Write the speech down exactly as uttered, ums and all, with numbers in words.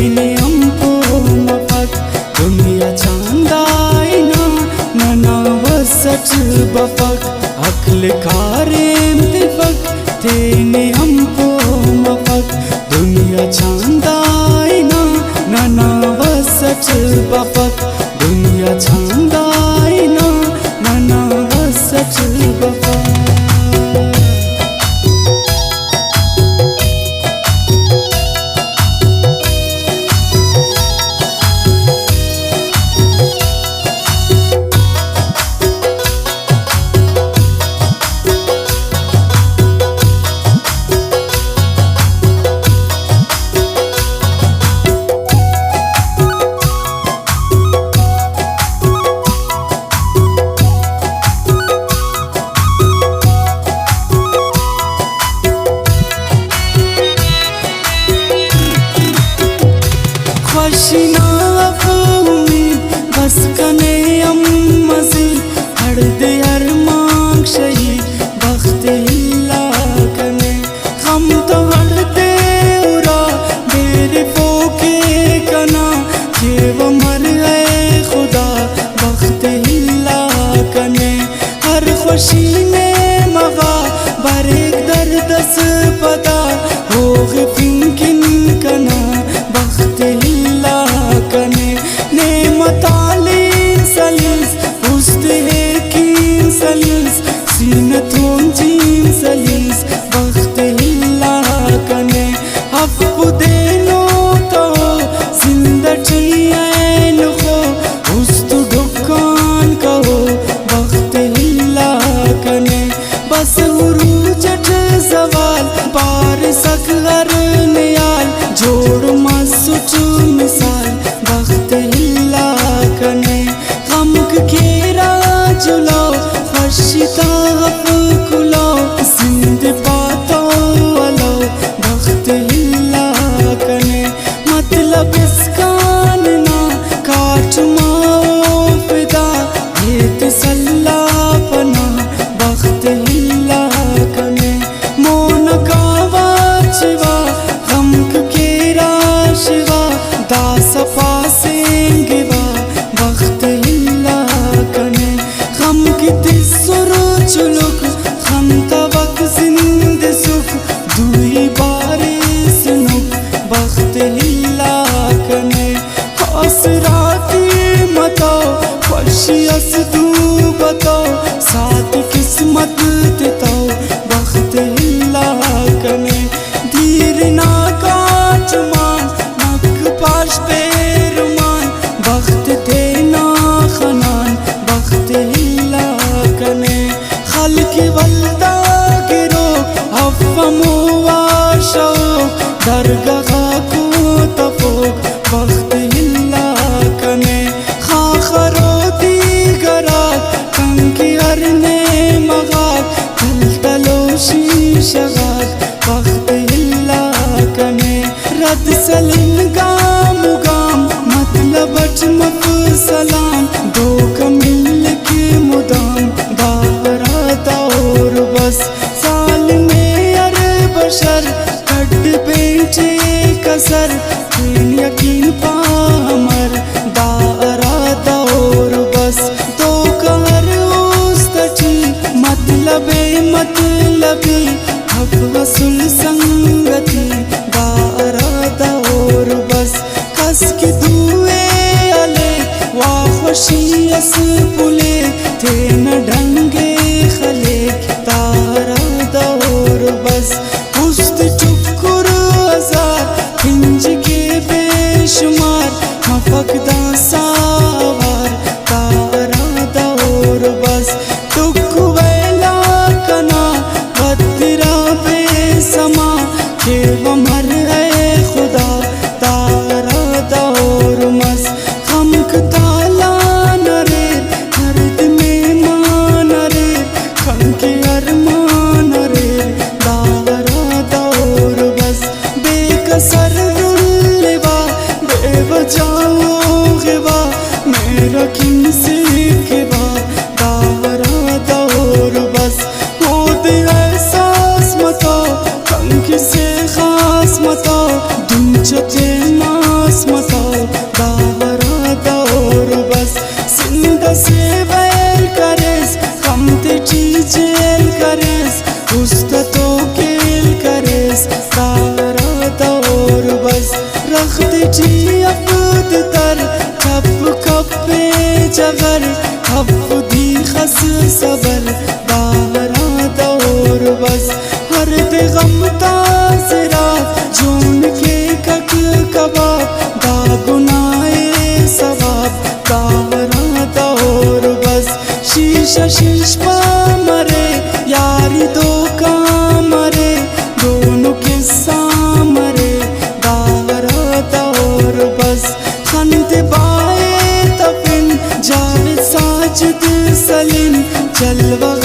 نے ہم پہہ مفک۔ دنیا چاہندہ نا ننا وس اٹ بفک، عقل کاریم تفک، تینے ہم پہہ مفک۔ دنیا چاہندہ نا ننا وس اٹ بفک، دنیا چاہندہ نا ننا وس اٹ بفک۔ خوشی نا اف امید بس کنے ہم مزید، ہڑدے ارمانک شہید بخت الا کنے۔ غم تو ہڑدے ارا بیرفوکے کنا، کیوہ مر اے خدا بخت الا کنے۔ ہر خوشی نے مغا بریک درد اس پدا، ہوغفنگ کن کنا بخت الا کنے۔ نعمت آلین سلیس، است ایکین سلیس، سینہ تون جین سلیس بخت الا کنے۔ اف پدینو تو زند ٹی عین خو، است ڈکان کہو بخت الا کنے۔ بس عروج اٹ زوال، بارسک ہر نیال، جوڑ مسٹ مثال بخت الا کنے۔ غمک کیرا جلو، خوشی تا اف کلو، زند پاتو الو بخت الا کنے۔ مطلب اسکان نا کاٹم آ او فدا، ایت سلا پنا بخت الا کنے۔ مون کاوا چوا، غمک کیرا شوا، داسہ پاسینگوا بخت الا کنے۔ غمک تسر چلک، خنتوک زند سکھ، دوئی بارسنک بخت الا کنے۔ آسراتی متو، خوشی اس دو بتو، ساتھ قسمت تتو بخت الا کنے۔ دیر نا کاٹمان، نک پاش پیرمان، بخت تینا خنان بخت الا کنے۔ خلق ولدا گروک، اف ہمو آ شوق، درگہ غاکو تفوک بخت الا کنے۔ خاخرو دیگر آک، تنکہ ہر نیمہ غاک، تل تلو شیشہ غاک بخت الا کنے۔ رد سلن گام گام، مطلب اٹ مف سلام، دھوکہ ملک مدام، دا ارادہ اور بس۔ ظالم ہر بشر، کڈ پین ٹی کسر، تین یقین پامر، دا ارادہ اور بس۔ دھوکہ ہر است ٹی، مطلب مطلبی، اف اسل سنگتی، دا ارادہ اور بس۔ کس کہ دو ءِ ہلیک، وا خوشی اس پلیک، تینا ڈنگ ءِ خلیک، دا ارادہ اور بس۔ است ٹکر ہزار، کنج کے بے شمار، مفک داسہ اوار، دا ارادہ اور بس۔ ٹک ویل آک کنا ودرا بے سما، کیوہ مر اے خدا، دا ارادہ اور مس۔ خمک تالان اریر، تیٹی افد تر، ٹپ کپے جغر، افدی خس صبر، داہرا دور بس۔ ہر دے غم تا زراف، جون کیکک کباب، دا گناہ ءِ ثواب، داہرا دور بس۔ شیشہ شیشپا مرے، یاری دھوکا مرے، دونو قصہ مرے، داہرا دور بس۔ خن تے بائے تفن، جاوید ساجد سلیم، جلوہ